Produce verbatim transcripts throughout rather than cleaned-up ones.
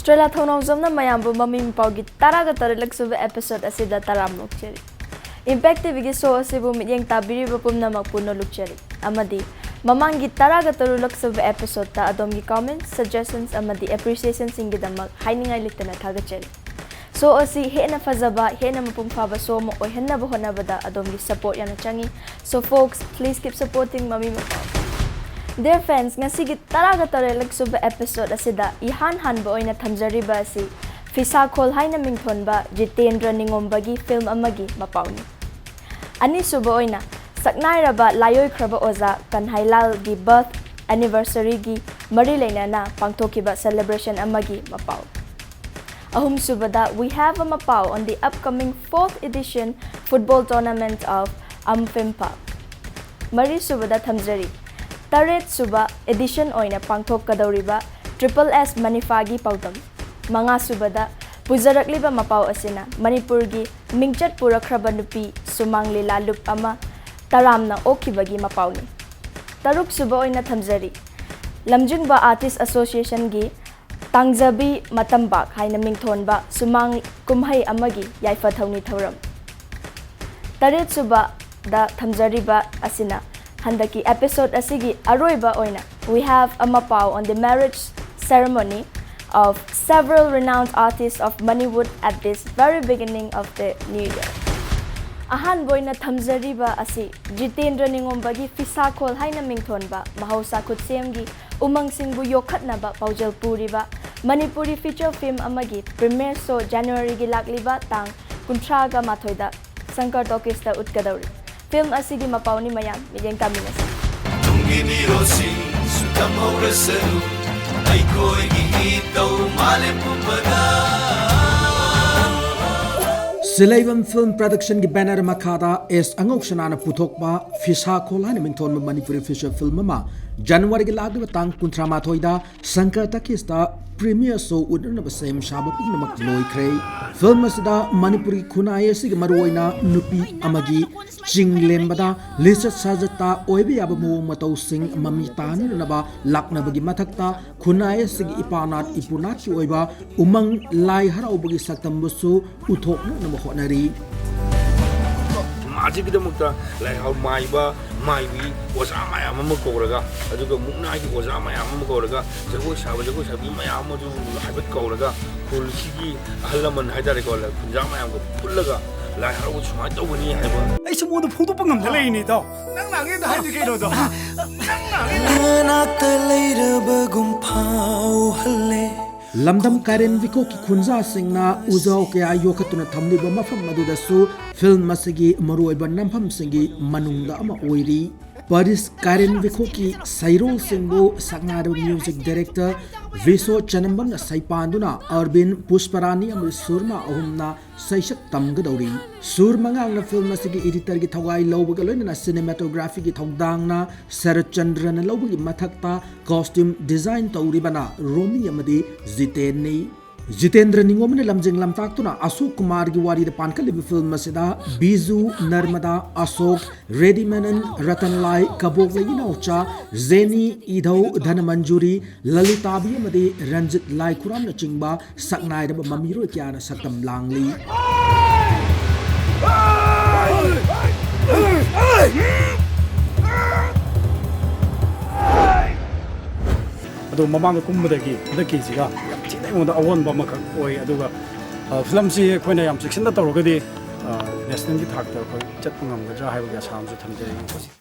ꯇ꯭ꯔꯦꯂꯥ ꯊꯧꯅꯥꯎꯖꯝꯅ ꯃꯌꯥꯝꯕꯨ ꯃꯃꯤ ꯃꯄꯥꯎꯒꯤ ꯇꯔꯥꯒ ꯇꯔꯦꯠꯂꯛ ꯁꯨꯕ episode ꯑꯁꯤꯗ ꯇꯔꯥꯝꯅ ꯑꯣꯛꯆꯔꯤ꯫ Impact TVꯒꯤ show ꯑꯁꯤꯕꯨ ꯃꯤꯠꯌꯦꯡ ꯇꯥꯕꯤꯔꯤꯕ ꯄꯨꯝꯅꯃꯛꯄꯨ ꯅꯣꯂꯨꯛꯆꯔꯤ꯫ ꯑꯃꯗꯤ ꯃꯃꯥꯡꯒꯤ ꯇꯔꯥꯒ ꯇꯔꯨꯛꯂꯛ ꯁꯨꯕ episodeꯇ ꯑꯗꯣꯝꯒꯤ comments, suggestions ꯑꯃꯗꯤ appreciationꯁꯤꯡꯒꯤꯗꯃꯛ ꯍꯥꯏꯅꯤꯡꯉꯥꯏ ꯂꯩꯇꯅ ꯊꯥꯒꯠꯆꯔꯤ꯫ Show ꯑꯁꯤ ꯍꯦꯟꯅ ꯐꯖꯕ, ꯍꯦꯟꯅ ꯃꯄꯨꯡ ꯐꯥꯕ show ꯑꯃ ꯑꯣꯏꯍꯟꯅꯕ ꯍꯣꯠꯅꯕꯗ ꯑꯗꯣꯝꯒꯤ support ꯌꯥꯝꯅ ꯆꯪꯏ꯫ So folks, please keep supporting ꯃꯃꯤ ꯃꯄꯥꯎ꯫ Dear fans, ꯉꯁꯤꯒꯤ ꯇꯔꯥꯒ ꯇꯔꯦꯠꯂꯛ ꯁꯨꯕ episode ꯑꯁꯤꯗ ꯏꯍꯥꯟ ꯍꯥꯟꯕ ꯑꯣꯏꯅ ꯊꯝꯖꯔꯤꯕ ꯑꯁꯤ ꯐꯤꯁꯥꯈꯣꯜ ꯍꯥꯏꯅ ꯃꯤꯡꯊꯣꯟꯕ ꯖꯤꯇꯦꯟꯗ꯭ꯔ ꯅꯤꯉꯣꯝꯕꯒꯤ film ꯑꯃꯒꯤ ꯃꯄꯥꯎꯅꯤ꯫ ꯑꯅꯤꯁꯨꯕ ꯑꯣꯏꯅ ꯁꯛꯅꯥꯏꯔꯕ ꯂꯥꯏꯑꯣꯏꯈ꯭ꯔꯕ ꯑꯣꯖꯥ ꯀꯟꯍꯥꯏꯂꯥꯜꯒꯤ birth anniversaryꯒꯤ ꯃꯔꯤ ꯂꯩꯅꯅ ꯄꯥꯡꯊꯣꯛꯈꯤꯕ celebration ꯑꯃꯒꯤ ꯃꯄꯥꯎ꯫ ꯑꯍꯨꯝꯁꯨꯕꯗ we have ꯑꯃ ꯄꯥꯎ on the upcoming fourth edition football tournament of ꯑꯝꯐꯤꯝꯐꯥ꯫ ꯃꯔꯤꯁꯨꯕꯗ ꯊꯝꯖꯔꯤ, ꯇꯔꯦꯠꯁꯨꯕ edition ꯑꯣꯏꯅ ꯄꯥꯡꯊꯣꯛꯀꯗꯧꯔꯤꯕ Triple S ꯃꯅꯤꯐꯥꯒꯤ ꯄꯥꯎꯗꯝ꯫ ꯃꯉꯥꯁꯨꯕꯗ ꯄꯨꯖꯔꯛꯂꯤꯕ ꯃꯄꯥꯎ ꯑꯁꯤꯅ ꯃꯅꯤꯄꯨꯔꯒꯤ ꯃꯤꯡꯆꯠ ꯄꯨꯔꯛꯈ꯭ꯔꯕ ꯅꯨꯄꯤ ꯁꯨꯃꯥꯡ ꯂꯤꯂꯥ ꯂꯨꯞ ꯑꯃ ꯇꯔꯥꯝꯅ ꯑꯣꯛꯈꯤꯕꯒꯤ ꯃꯄꯥꯎꯅꯤ꯫ ꯇꯔꯨꯛꯁꯨꯕ ꯑꯣꯏꯅ ꯊꯝꯖꯔꯤ, ꯂꯝꯖꯤꯡꯕ Artist Associationꯒꯤ ꯇꯥꯡꯖꯕꯤ ꯃꯇꯝꯕꯥꯛ ꯍꯥꯏꯅ ꯃꯤꯡꯊꯣꯟꯕ ꯁꯨꯃꯥꯡ ꯀꯨꯝꯍꯩ ꯑꯃꯒꯤ ꯌꯥꯏꯐ ꯊꯧꯅꯤ ꯊꯧꯔꯝ꯫ ꯇꯔꯦꯠꯁꯨꯕꯗ ꯊꯝꯖꯔꯤꯕ ꯑꯁꯤꯅ ꯍꯟꯗꯛꯀꯤ episode ꯑꯁꯤꯒꯤ ꯑꯔꯣꯏꯕ ꯑꯣꯏꯅ we have ꯑꯃ ꯄꯥꯎ on the marriage ceremony of several renowned artists of Manipur at this very beginning of the new year. ꯑꯍꯥꯟꯕ ꯑꯣꯏꯅ ꯊꯝꯖꯔꯤꯕ ꯑꯁꯤ ꯖꯤꯇꯦꯟꯗ꯭ꯔ ꯅꯤꯉꯣꯝꯕꯒꯤ ꯐꯤꯁꯥꯈꯣꯜ ꯍꯥꯏꯅ ꯃꯤꯡꯊꯣꯟꯕ ꯃꯍꯧꯁꯥ ꯈꯨꯠꯁꯦꯝꯒꯤ ꯎꯃꯪꯁꯤꯡꯕꯨ ꯌꯣꯛꯈꯠꯅꯕ ꯄꯥꯎꯖꯦꯜ ꯄꯨꯔꯤꯕ ꯃꯅꯤꯄꯨꯔꯤ feature film ꯑꯃꯒꯤ premiere show Januaryꯒꯤ ꯂꯥꯛꯂꯤꯕ ꯇꯥꯡ ꯀꯨꯟꯊ꯭ꯔꯥꯒ ꯃꯥꯊꯣꯏꯗ ꯁꯪꯀꯔ Talkiesꯇ ꯎꯠꯀꯗꯧꯔꯤ꯫ Film ꯑꯁꯤꯒꯤ ꯃꯄꯥꯎꯅꯤ ꯃꯌꯥꯝ, ꯃꯤꯠꯌꯦꯡ ꯇꯥꯃꯤꯟꯅꯁꯤ꯫ ꯇꯨꯡꯒꯤ ꯃꯤꯔꯣꯜꯁꯤꯡꯁꯨ ꯇꯝꯍꯧꯔꯁꯅꯨ ꯑꯩꯈꯣꯏꯒꯤ ꯏꯇꯧ ꯃꯥꯂꯦꯝ ꯄꯨꯝꯕꯗ꯫ ꯁꯤꯂꯩꯕꯝ Film Productionꯒꯤ banner ꯃꯈꯥꯗ ꯑꯦꯁ ꯑꯉꯧꯁꯅꯥꯅ ꯄꯨꯊꯣꯛꯄ ꯐꯤꯁꯥꯈꯣꯜ ꯍꯥꯏꯅ ꯃꯤꯡꯊꯣꯟꯕ ꯃꯅꯤꯄꯨꯔꯤ feature film ꯑꯃ ꯖꯅꯋꯥꯔꯤꯒꯤ ꯂꯥꯛꯂꯤꯕ ꯇꯥꯡ ꯀꯨꯟꯊ꯭ꯔꯥ ꯃꯥꯊꯣꯏꯗ ꯁꯪꯀꯔ ꯇꯀꯤꯁꯇ ꯄ꯭ꯔꯤꯃꯤꯌꯔ ꯁꯣ ꯎꯠꯅꯅꯕ ꯁꯦꯝ ꯁꯥꯕ ꯄꯨꯝꯅꯃꯛ ꯂꯣꯏꯈ꯭ꯔꯦ꯫ ꯐꯤꯜꯝ ꯑꯁꯤꯗ ꯃꯅꯤꯄꯨꯔꯒꯤ ꯈꯨꯟꯅꯥꯏ ꯑꯁꯤꯒꯤ ꯃꯔꯨꯑꯣꯏꯅ ꯅꯨꯄꯤ ꯑꯃꯒꯤ ꯆꯤꯡ ꯂꯦꯝꯕꯗ ꯂꯤꯆꯠ ꯁꯥꯖꯠꯇ ꯑꯣꯏꯕ ꯌꯥꯕ ꯃꯑꯣꯡ ꯃꯇꯧꯁꯤꯡ ꯃꯃꯤ ꯇꯥꯅꯅꯕ ꯂꯥꯛꯅꯕꯒꯤ ꯃꯊꯛꯇ ꯈꯨꯟꯅꯥꯏ ꯑꯁꯤꯒꯤ ꯏꯄꯥꯅꯥꯠ ꯏꯄꯨꯅꯥꯠꯀꯤ ꯑꯣꯏꯕ ꯎꯃꯪ ꯂꯥꯏ ꯍꯔꯥꯎꯕꯒꯤ ꯁꯛꯇꯝꯕꯨꯁꯨ ꯎꯠꯊꯣꯛꯅꯅꯕ ꯍꯣꯠꯅꯔꯤ꯫ ꯃꯥꯁꯤꯒꯤꯗꯃꯛꯇ ꯂꯥꯏ ꯍꯔꯥꯎ ꯃꯥꯏꯕ, ꯃꯥꯏꯕꯤ, ꯑꯣꯖꯥ ꯃꯌꯥꯝ ꯑꯃ ꯀꯧꯔꯒ, ꯑꯗꯨꯒ ꯃꯨꯛꯅꯥꯒꯤ ꯑꯣꯖꯥ ꯃꯌꯥꯝ ꯑꯃ ꯀꯧꯔꯒ, ꯖꯒꯣꯏ ꯁꯥꯕ ꯖꯒꯣꯏ ꯁꯥꯕꯤ ꯃꯌꯥꯝ ꯑꯃꯁꯨ ꯍꯥꯏꯐꯦꯠ ꯀꯧꯔꯒ, ꯈꯨꯜꯁꯤꯒꯤ ꯑꯍꯜ ꯂꯃꯟ ꯍꯥꯏꯇꯥꯔꯦꯀꯣ, ꯈꯨꯟꯖꯥ ꯃꯌꯥꯝꯒ ꯄꯨꯜꯂꯒ ꯂꯥꯏ ꯍꯔꯥꯎꯕ ꯁꯨꯃꯥꯏꯅ ꯇꯧꯒꯅꯤ ꯍꯥꯏꯕ꯫ ꯑꯩꯁꯨ ꯃꯉꯣꯟꯗ ꯐꯣꯡꯗꯣꯛꯄ ꯉꯝꯗ ꯂꯩꯔꯤꯅꯤ, ꯏꯇꯥꯎ꯫ ꯅꯪ ꯅꯍꯥꯟꯒꯩ ꯍꯥꯏꯗꯤ ꯀꯩꯅꯣꯗꯣ? ꯅꯪ ꯅꯍꯥꯟꯒꯩ ꯅꯅꯥꯛꯇ ꯂꯩꯔꯕꯒꯨꯝ ꯐꯥꯎꯍꯜꯂꯦ꯫ ꯂꯝꯗꯝ ꯀꯥꯏꯔꯦꯟ ꯋꯤꯈꯣꯛꯀꯤ ꯈꯨꯟꯖꯥꯁꯤꯡꯅ ꯎꯖꯥꯎ ꯀꯌꯥ ꯌꯣꯛꯈꯠꯇꯨꯅ ꯊꯝꯂꯤꯕ ꯃꯐꯝ ꯑꯗꯨꯗꯁꯨ ꯐꯤꯜꯝ ꯑꯁꯤꯒꯤ ꯃꯔꯨꯑꯣꯏꯕ ꯅꯝꯐꯝꯁꯤꯡꯒꯤ ꯃꯅꯨꯡꯗ ꯑꯃ ꯑꯣꯏꯔꯤ꯫ ꯄꯥꯔꯤꯁ ꯀꯥꯏꯔꯦꯟ ꯋꯤꯈꯣꯛꯀꯤ ꯁꯩꯔꯣꯜꯁꯤꯡꯕꯨ ꯁꯛꯅꯥꯏꯔꯕ ꯃ꯭ꯌꯨꯖꯤꯛ ꯗꯥꯏꯔꯦꯛꯇꯔ ꯚꯤꯁꯣ ꯆꯅꯝꯕꯝꯅ ꯁꯩꯄꯥꯟꯗꯨꯅ ꯑꯔꯕꯤꯟ, ꯄꯨꯁꯄꯔꯥꯅꯤ ꯑꯃꯗꯤ ꯁꯨꯔꯃꯥ ꯑꯍꯨꯝꯅ ꯁꯩꯁꯛ ꯇꯝꯒꯗꯧꯔꯤ꯫ ꯁꯨꯔ ꯃꯉꯥꯡꯅ ꯐꯤꯜꯝ ꯑꯁꯤꯒꯤ ꯏꯗꯤꯇꯔꯒꯤ ꯊꯧꯒꯥꯏ ꯂꯧꯕꯒ ꯂꯣꯏꯅꯅ ꯁꯤꯅꯦꯃꯥꯇꯣꯒ꯭ꯔꯥꯐꯤꯒꯤ ꯊꯧꯗꯥꯡꯅ ꯁꯔꯠ ꯆꯟꯗ꯭ꯔꯅ ꯂꯧꯕꯒꯤ ꯃꯊꯛꯇ ꯀꯣꯁꯇ꯭ꯌꯨꯝ ꯗꯤꯖꯥꯏꯟ ꯇꯧꯔꯤꯕꯅ ꯔꯣꯃꯤ ꯑꯃꯗꯤ ꯖꯤꯇꯦꯟꯅꯤ꯫ ꯖꯤꯇꯦꯟꯗ꯭ꯔ ꯅꯤꯉꯣꯝꯕꯅ ꯂꯝꯖꯤꯡ ꯂꯝꯇꯥꯛꯇꯨꯅ ꯑꯁꯣꯛ ꯀꯨꯃꯥꯔꯒꯤ ꯋꯥꯔꯤꯗ ꯄꯥꯟꯈꯠꯂꯤꯕ ꯐꯤꯜꯝ ꯑꯁꯤꯗ ꯕꯤꯖꯨ, ꯅꯔꯃꯗꯥ, ꯑꯁꯣꯛ, ꯔꯦꯗꯤ ꯃꯦꯅꯟ, ꯔꯇꯟ ꯂꯥꯏ, ꯀꯕꯣꯛꯂꯩ ꯏꯅꯥꯎꯆꯥ, ꯖꯦꯅꯤ, ꯏꯙꯧ, ꯙꯅꯃꯟꯖꯨꯔꯤ, ꯂꯂꯤꯇꯥꯕꯤ ꯑꯃꯗꯤ ꯔꯟꯖꯤꯠ ꯂꯥꯏꯈꯨꯔꯥꯝꯅꯆꯤꯡꯕ ꯁꯛꯅꯥꯏꯔꯕ ꯃꯃꯤꯔꯣꯏ ꯀꯌꯥꯅ ꯁꯛꯇꯝ ꯂꯥꯡꯂꯤ꯫ ꯑꯗꯣ ꯃꯃꯥꯡꯗ ꯀꯨꯝꯕꯗꯒꯤ ꯍꯟꯗꯛꯀꯤꯁꯤꯒ ꯌꯥꯝ ꯊꯤꯅ ꯑꯩꯉꯣꯟꯗ ꯑꯑꯣꯟꯕ ꯑꯃꯈꯛ ꯑꯣꯏ꯫ ꯑꯗꯨꯒ, ꯑ, ꯐꯤꯂꯝꯁꯤ ꯑꯩꯈꯣꯏꯅ ꯌꯥꯝ ꯆꯦꯛꯁꯤꯟꯅ ꯇꯧꯔꯒꯗꯤ, ꯑ, ꯅꯦꯁꯅꯦꯜꯒꯤ ꯊꯥꯛꯇ ꯑꯩꯈꯣꯏ ꯆꯠꯄ ꯉꯝꯒꯗ꯭ꯔꯥ ꯍꯥꯏꯕꯒꯤ ꯑꯁꯥ ꯑꯃꯁꯨ ꯊꯝꯖꯔꯤ꯫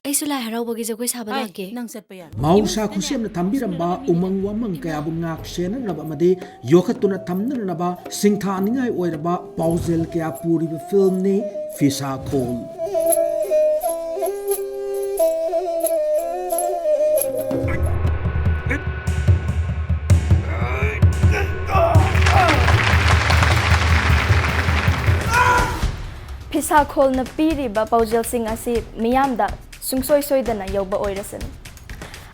ꯑꯩꯁꯨ ꯂꯥꯏ ꯍꯔꯥꯎꯕꯒꯤ ꯖꯒꯣꯏ ꯁꯥꯕ ꯂꯥꯛꯀꯦ꯫ ꯅꯪ ꯆꯠꯄ ꯌꯥꯔꯣꯏ꯫ ꯃꯍꯧꯁꯥ ꯈꯨꯠꯁꯦꯝꯅ ꯊꯝꯕꯤꯔꯝꯕ ꯎꯃꯪ ꯋꯥꯃꯪ ꯀꯌꯥꯕꯨ ꯉꯥꯛ ꯁꯦꯟꯅꯅꯕ ꯑꯃꯗꯤ ꯌꯣꯛꯈꯠꯇꯨꯅ ꯊꯝꯅꯅꯕ ꯁꯤꯡꯊꯥꯅꯤꯡꯉꯥꯏ ꯑꯣꯏꯔꯕ ꯄꯥꯎꯖꯦꯜ ꯀꯌꯥ ꯄꯨꯔꯤꯕ ꯐꯤꯜꯝꯅꯤ ꯐꯤꯁꯥꯈꯣꯜ꯫ ꯐꯤꯁꯥꯈꯣꯜꯅ ꯄꯤꯔꯤꯕ ꯄꯥꯎꯖꯦꯜꯁꯤꯡ ꯑꯁꯤ ꯃꯤꯌꯥꯝꯗ ꯁꯨꯡꯁꯣꯏ ꯁꯣꯏꯗꯅ ꯌꯧꯕ ꯑꯣꯏꯔꯁꯅꯨ꯫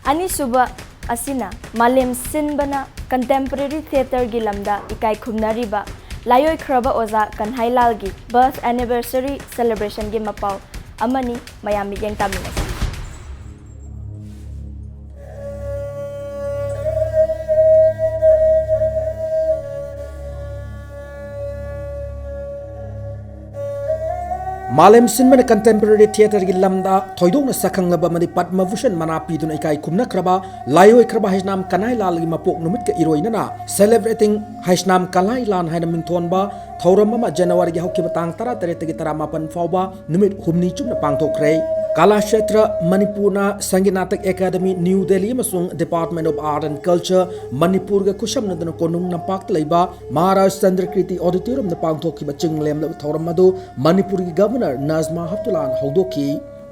ꯑꯅꯤꯁꯨꯕ ꯑꯁꯤꯅ ꯃꯥꯂꯦꯝ ꯁꯤꯟꯕꯅ contemporary theatreꯒꯤ ꯂꯝꯗ ꯏꯀꯥꯏ ꯈꯨꯝꯅꯔꯤꯕ ꯂꯥꯏꯑꯣꯏꯈ꯭ꯔꯕ ꯑꯣꯖꯥ ꯀꯟꯍꯥꯏꯂꯥꯜꯒꯤ birth anniversary celebrationꯒꯤ ꯃꯄꯥꯎ ꯑꯃꯅꯤ꯫ ꯃꯌꯥꯝ ꯃꯤꯠꯌꯦꯡ ꯇꯥꯃꯤꯟꯅꯁꯤ꯫ ꯃꯥꯂꯦꯝ ꯁꯤꯟꯕꯅ contemporary theatreꯒꯤ ꯂꯝꯗ ꯊꯣꯏꯗꯣꯛꯅ ꯁꯛꯈꯪꯂꯕ ꯑꯃꯗꯤ ꯄꯗꯃ ꯚꯨꯁꯟ ꯃꯅꯥ ꯄꯤꯗꯨꯅ ꯏꯀꯥꯏ ꯈꯨꯝꯅꯈ꯭ꯔꯕ ꯂꯥꯏꯑꯣꯏꯈ꯭ꯔꯕ ꯍꯩꯁꯅꯥꯝ ꯀꯟꯍꯥꯏꯂꯥꯜꯒꯤ ꯃꯄꯣꯛ ꯅꯨꯃꯤꯠꯀ ꯏꯔꯣꯏꯅꯅ Celebrating ꯍꯩꯁꯅꯥꯝ ꯀꯟꯍꯥꯏꯂꯥꯜ ꯍꯥꯏꯅ ꯃꯤꯡꯊꯣꯟꯕ ꯊꯧꯔꯝ ꯑꯃ ꯖꯅꯋꯥꯔꯤꯒꯤ ꯍꯧꯈꯤꯕ ꯇꯥꯡ ꯇꯔꯥꯇꯔꯦꯠꯇꯒꯤ ꯇꯔꯥꯃꯥꯄꯟ ꯐꯥꯎꯕ ꯅꯨꯃꯤꯠ ꯍꯨꯝꯅꯤ ꯆꯨꯞꯅ ꯄꯥꯡꯊꯣꯛꯈ꯭ꯔꯦ꯫ ꯀꯂꯥꯁꯦꯇ꯭ꯔ ꯃꯅꯤꯄꯨꯔꯅ ꯁꯪꯒꯤꯠ ꯅꯥꯇꯛ ꯑꯦꯀꯥꯗꯃꯤ ꯅ꯭ꯌꯨ ꯗꯦꯜꯂꯤ ꯑꯃꯁꯨꯡ Department of Art and Culture ꯃꯅꯤꯄꯨꯔꯒ ꯈꯨꯠꯁꯝꯅꯗꯨꯅ ꯀꯣꯅꯨꯡ ꯂꯝꯄꯥꯛꯇ ꯂꯩꯕ ꯃꯍꯥꯔꯥꯖ ꯆꯟꯗ꯭ꯔꯀꯤꯔꯇꯤ ꯑꯣꯗꯤꯇꯣꯔꯤꯌꯝꯗ ꯄꯥꯡꯊꯣꯛꯈꯤꯕ ꯆꯤꯡꯂꯦꯝꯂꯕ ꯊꯧꯔꯝ ꯑꯗꯨ ꯃꯅꯤꯄꯨꯔꯒꯤ ꯒꯚꯔꯅꯔ ꯅꯖꯃꯥ ꯍꯦꯞꯇꯨꯂꯥꯅ ꯍꯧꯗꯣꯛꯈꯤ꯫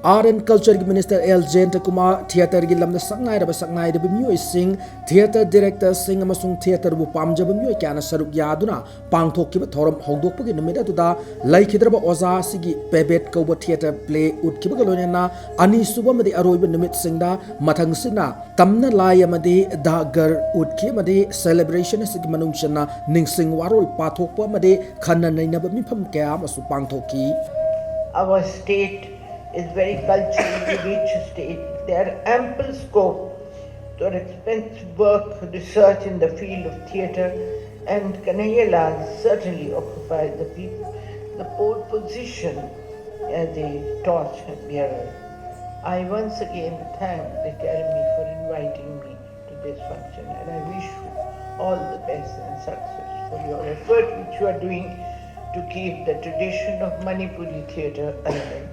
Art and Cultureꯒꯤ ꯃꯤꯅꯤꯁꯇꯔ ꯑꯦꯜ ꯖꯌꯟꯇꯀꯨꯃꯥꯔ, theatreꯒꯤ ꯂꯝꯗ ꯁꯛꯅꯥꯏꯔꯕ ꯁꯛꯅꯥꯏꯔꯕ ꯃꯤꯑꯣꯏꯁꯤꯡ, theatre directorꯁꯤꯡ ꯑꯃꯁꯨꯡ theatreꯕꯨ ꯄꯥꯝꯖꯕ ꯃꯤꯑꯣꯏ ꯀꯌꯥꯅ ꯁꯔꯨꯛ ꯌꯥꯗꯨꯅ ꯄꯥꯡꯊꯣꯛꯈꯤꯕ ꯊꯧꯔꯝ ꯍꯧꯗꯣꯛꯄꯒꯤ ꯅꯨꯃꯤꯠ ꯑꯗꯨꯗ ꯂꯩꯈꯤꯗ꯭ꯔꯕ ꯑꯣꯖꯥ ꯑꯁꯤꯒꯤ ꯄꯦꯕꯦꯠ ꯀꯧꯕ theatre play ꯎꯠꯈꯤꯕꯒ ꯂꯣꯏꯅꯅ ꯑꯅꯤꯁꯨꯕ ꯑꯃꯗꯤ ꯑꯔꯣꯏꯕ ꯅꯨꯃꯤꯠꯁꯤꯡꯗ ꯃꯊꯪꯁꯤꯠꯅ ꯇꯝꯅ ꯂꯥꯏ ꯑꯃꯗꯤ ꯗꯥꯒꯔ ꯎꯠꯈꯤ ꯑꯃꯗꯤ celebration ꯑꯁꯤꯒꯤ ꯃꯅꯨꯡ ꯆꯟꯅ ꯅꯤꯡꯁꯤꯡ ꯋꯥꯔꯣꯜ ꯄꯥꯊꯣꯛꯄ ꯑꯃꯗꯤ ꯈꯟꯅ ꯅꯩꯅꯕ ꯃꯤꯐꯝ ꯀꯌꯥ ꯑꯃꯁꯨ ꯄꯥꯡꯊꯣꯛꯈꯤ꯫ Our state is very culturally rich state. There are ample scope for expensive work, research in the field of theatre, and Kanhaiya Lal certainly occupies the, pe- the pole position as a torch bearer. I once again thank the Academy for inviting me to this function, and I wish you all the best and success for your effort which you are doing to keep the tradition of Manipuri theatre alive.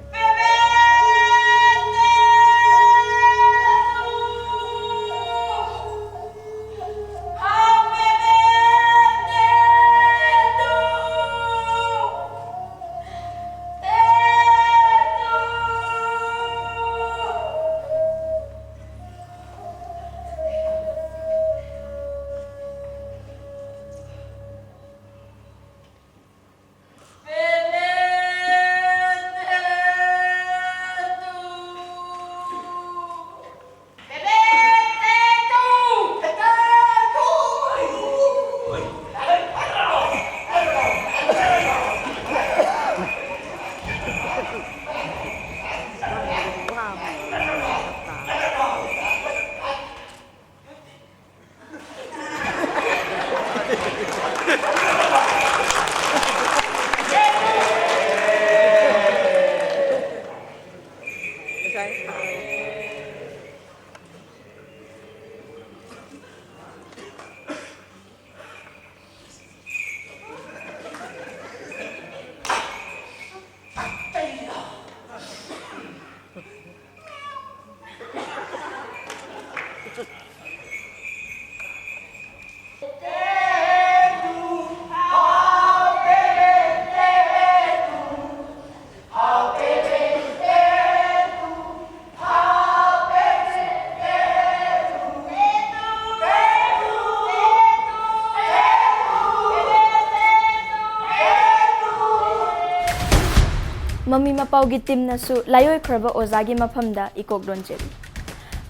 ꯃꯃꯤ ꯃꯄꯥꯎꯒꯤ ꯇꯤꯝꯅꯁꯨ ꯂꯥꯏꯑꯣꯏꯈ꯭ꯔꯕ ꯑꯣꯖꯥꯒꯤ ꯃꯐꯝꯗ ꯏꯀꯣꯛ ꯂꯣꯟꯖꯔꯤ꯫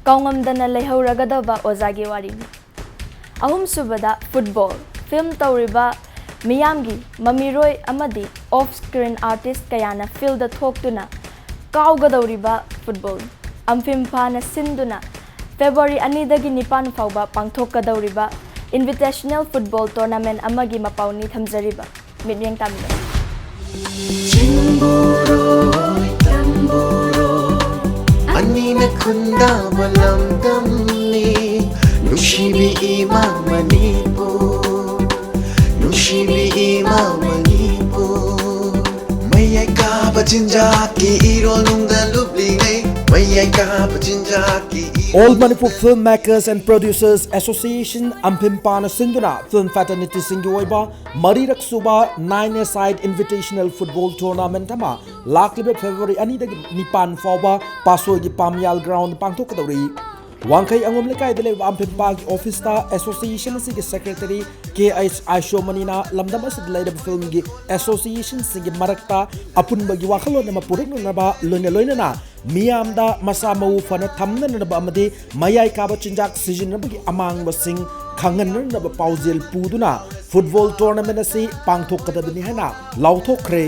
ꯀꯥꯎꯉꯝꯗꯅ ꯂꯩꯍꯧꯔꯒꯗꯕ ꯑꯣꯖꯥꯒꯤ ꯋꯥꯔꯤꯅꯤ꯫ ꯑꯍꯨꯝꯁꯨꯕꯗ, football film ꯇꯧꯔꯤꯕ ꯃꯤꯌꯥꯝꯒꯤ ꯃꯃꯤꯔꯣꯏ ꯑꯃꯗꯤ ꯑꯣꯐ ꯁ꯭ꯀ꯭ꯔꯤꯟ ꯑꯥꯔꯇꯤꯁ ꯀꯌꯥꯅ ꯐꯤꯜꯗ ꯊꯣꯛꯇꯨꯅ ꯀꯥꯎꯒꯗꯧꯔꯤꯕ ꯐꯨꯠꯕꯣꯜ ꯑꯝꯐꯤꯝꯐꯥꯅ ꯁꯤꯟꯗꯨꯅ ꯐꯦꯕ꯭ꯔꯨꯋꯥꯔꯤ ꯑꯅꯤꯗꯒꯤ ꯅꯤꯄꯥꯟ ꯐꯥꯎꯕ ꯄꯥꯡꯊꯣꯛꯀꯗꯧꯔꯤꯕ ꯏꯟꯚꯤꯇꯦꯁꯅꯦꯜ ꯐꯨꯠꯕꯣꯜ ꯇꯣꯔꯅꯥꯃꯦꯟ ꯑꯃꯒꯤ ꯃꯄꯥꯎꯅꯤ ꯊꯝꯖꯔꯤꯕ꯫ ꯃꯤꯠꯌꯦꯡ ꯇꯥꯃꯤꯟꯅꯔꯁꯤ꯫ ꯆꯤꯡꯕꯨꯔꯣꯏ ꯇꯝꯕꯨꯔꯣꯏ ꯑꯅꯤꯅ ꯈꯨꯟꯗꯥꯕ ꯂꯝꯗꯝꯅꯤ, ꯅꯨꯡꯁꯤꯕꯤ ꯏꯃꯥ ꯃꯅꯤꯄꯨꯔ, ꯅꯨꯡꯁꯤꯕꯤ ꯏꯃꯥ ꯃꯅꯤꯄꯨꯔ꯫ ꯃꯌꯥꯏ ꯀꯥꯕ ꯆꯤꯟꯖꯥꯛꯀꯤ ꯏꯔꯣꯜ ꯅꯨꯡꯗ ꯂꯨꯞꯂꯤꯉꯩ, ꯃꯌꯥꯏ ꯀꯥꯕ ꯆꯤꯟꯖꯥꯛꯀꯤ ꯏꯔꯣꯜ All Manipur Filmmakers and Producers Association, ꯑꯝꯐꯤꯝꯄꯥꯅ ꯁꯤꯟꯗꯨꯅ ꯐꯤꯜꯝ ꯐ꯭ꯔꯦꯇꯔꯅꯤꯇꯤꯁꯤꯡꯒꯤ ꯑꯣꯏꯕ ꯃꯔꯤꯔꯛ ꯁꯨꯕ Nine A Side Invitational Football Tournament ꯑꯃ ꯂꯥꯛꯂꯤꯕ ꯐꯦꯕ꯭ꯔꯨꯋꯥꯔꯤ ꯑꯅꯤꯗꯒꯤ ꯅꯤꯄꯥꯟ ꯐꯥꯎꯕ ꯄꯥꯁꯣꯏꯒꯤ ꯄꯥꯝꯌꯥꯜ ꯒ꯭ꯔꯥꯎꯟꯗ ꯄꯥꯡꯊꯣꯛꯀꯗꯧꯔꯤ꯫ ꯋꯥꯡꯈꯩ ꯑꯉꯣꯝ ꯂꯩꯀꯥꯏꯗ ꯂꯩꯕ ꯑꯝꯐꯤꯝꯄꯥꯒꯤ ꯑꯣꯐꯤꯁꯇ ꯑꯦꯁꯣꯁꯤꯌꯦꯁꯟ ꯑꯁꯤꯒꯤ ꯁꯦꯀ꯭ꯔꯦꯇꯔꯤ ꯀꯦ ꯑꯩꯆ ꯑꯥꯏꯁꯣꯃꯅꯤꯅ ꯂꯝꯗꯝ ꯑꯁꯤꯗ ꯂꯩꯔꯤꯕ ꯐꯤꯜꯝꯒꯤ ꯑꯦꯁꯣꯁꯤꯌꯦꯁꯟꯁꯤꯡꯒꯤ ꯃꯔꯛꯇ ꯑꯄꯨꯟꯕꯒꯤ ꯋꯥꯈꯜꯂꯣꯟ ꯑꯃ ꯄꯨꯔꯛꯅꯅꯕ, ꯂꯣꯏꯅ ꯂꯣꯏꯅꯅ ꯃꯤꯌꯥꯝꯗ ꯃꯁꯥ ꯃꯎ ꯐꯅ ꯊꯝꯅꯅꯕ ꯑꯃꯗꯤ ꯃꯌꯥꯏ ꯀꯥꯕ ꯆꯤꯟꯖꯥꯛ ꯁꯤꯖꯤꯟꯅꯕꯒꯤ ꯑꯃꯥꯡꯕꯁꯤꯡ ꯈꯪꯍꯟꯅꯅꯕ ꯄꯥꯎꯖꯦꯜ ꯄꯨꯗꯨꯅ ꯐꯨꯠꯕꯣꯜ ꯇꯣꯔꯅꯥꯃꯦꯟ ꯑꯁꯤ ꯄꯥꯡꯊꯣꯛꯀꯗꯕꯅꯤ ꯍꯥꯏꯅ ꯂꯥꯎꯊꯣꯛꯈ꯭ꯔꯦ꯫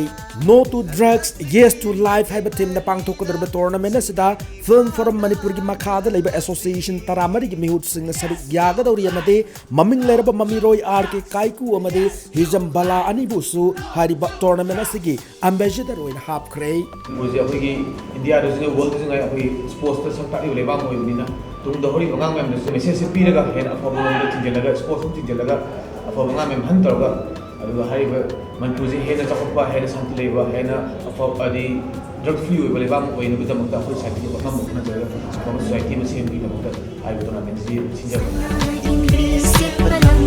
No to drugs, yes to life ꯍꯥꯏꯕ ꯊꯤꯝꯗ ꯄꯥꯡꯊꯣꯛꯀꯗꯧꯔꯤꯕ ꯇꯣꯔꯅꯥꯃꯦꯟ ꯑꯁꯤꯗ ꯐꯤꯜꯝ ꯐꯣꯔꯝ ꯃꯅꯤꯄꯨꯔꯒꯤ ꯃꯈꯥꯗ ꯂꯩꯕ ꯑꯦꯁꯣꯁꯤꯌꯦꯁꯟ ꯇꯔꯥꯃꯔꯤꯒꯤ ꯃꯤꯍꯨꯠꯁꯤꯡꯅ ꯁꯔꯨꯛ ꯌꯥꯒꯗꯧꯔꯤ ꯑꯃꯗꯤ ꯃꯃꯤꯡ ꯂꯩꯔꯕ ꯃꯃꯤꯔꯣꯏ ꯑꯥꯔ ꯀꯦ ꯀꯥꯏꯀꯨ ꯑꯃꯗꯤ ꯍꯤꯖꯝ ꯕꯂꯥ ꯑꯅꯤꯕꯨꯁꯨ ꯍꯥꯏꯔꯤꯕ ꯇꯣꯔꯅꯥꯃꯦꯟ ꯑꯁꯤꯒꯤ ꯑꯦꯝꯕꯦꯁꯦꯗꯔ ꯑꯣꯏꯅ ꯍꯥꯞꯈ꯭ꯔꯦ꯫ ꯃꯅꯤꯄꯨꯔꯁꯦ ꯑꯩꯈꯣꯏꯒꯤ ꯏꯟꯗꯤꯌꯥꯗꯁꯨꯅꯦ, ꯋꯥꯔꯜꯗꯁꯨ ꯉꯥꯏ, ꯑꯩꯈꯣꯏ ꯁ꯭ꯄꯣꯔꯠꯁꯇ ꯁꯛ ꯇꯥꯛꯂꯤꯕ ꯂꯩꯕꯥꯛ ꯑꯃ ꯑꯣꯏꯕꯅꯤꯅ, ꯇꯨꯡꯗ ꯍꯧꯔꯤꯕ ꯑꯉꯥꯡ ꯃꯌꯥꯝꯗꯁꯨ ꯃꯦꯁꯦꯖꯁꯦ ꯄꯤꯔꯒ, ꯍꯦꯟꯅ ꯑꯐꯕ ꯂꯝꯗ ꯊꯤꯡꯖꯤꯜꯂꯒ, ꯁ꯭ꯄꯣꯔꯠꯁ ꯑꯃ ꯊꯤꯡꯖꯤꯜꯂꯒ, ꯑꯐꯕ ꯑꯉꯥꯡ ꯃꯌꯥꯝ ꯍꯟ ꯇꯧꯔꯒ, ꯑꯗꯨꯒ ꯍꯥꯏꯔꯤꯕ ꯃꯅꯤꯄꯨꯔꯁꯦ ꯍꯦꯟꯅ ꯆꯥꯎꯈꯠꯄ, ꯍꯦꯟꯅ ꯁꯥꯟꯇꯤ ꯂꯩꯕ, ꯍꯦꯟꯅ ꯑꯐꯕ, ꯍꯥꯏꯗꯤ ꯗ꯭ꯔꯒ ꯐ꯭ꯔꯤ ꯑꯣꯏꯕ ꯂꯩꯕꯥꯛ ꯑꯃ ꯑꯣꯏꯅꯕꯒꯤꯗꯃꯛꯇ ꯑꯩꯈꯣꯏ ꯁꯣꯁꯥꯏꯇꯤꯗ ꯍꯣꯠꯅꯕ ꯍꯣꯠꯅꯖꯔꯒ, ꯑꯐꯕ ꯁꯣꯁꯥꯏꯇꯤ ꯑꯃ ꯁꯦꯝꯕꯒꯤꯗꯃꯛꯇ ꯍꯥꯏꯔꯤꯕ ꯇꯣꯔꯅꯥꯃꯦꯟꯁꯤ ꯁꯤꯟꯖꯕꯅꯤ꯫ ꯏꯪꯂꯤꯁ ꯆꯠꯄ ꯂꯝ,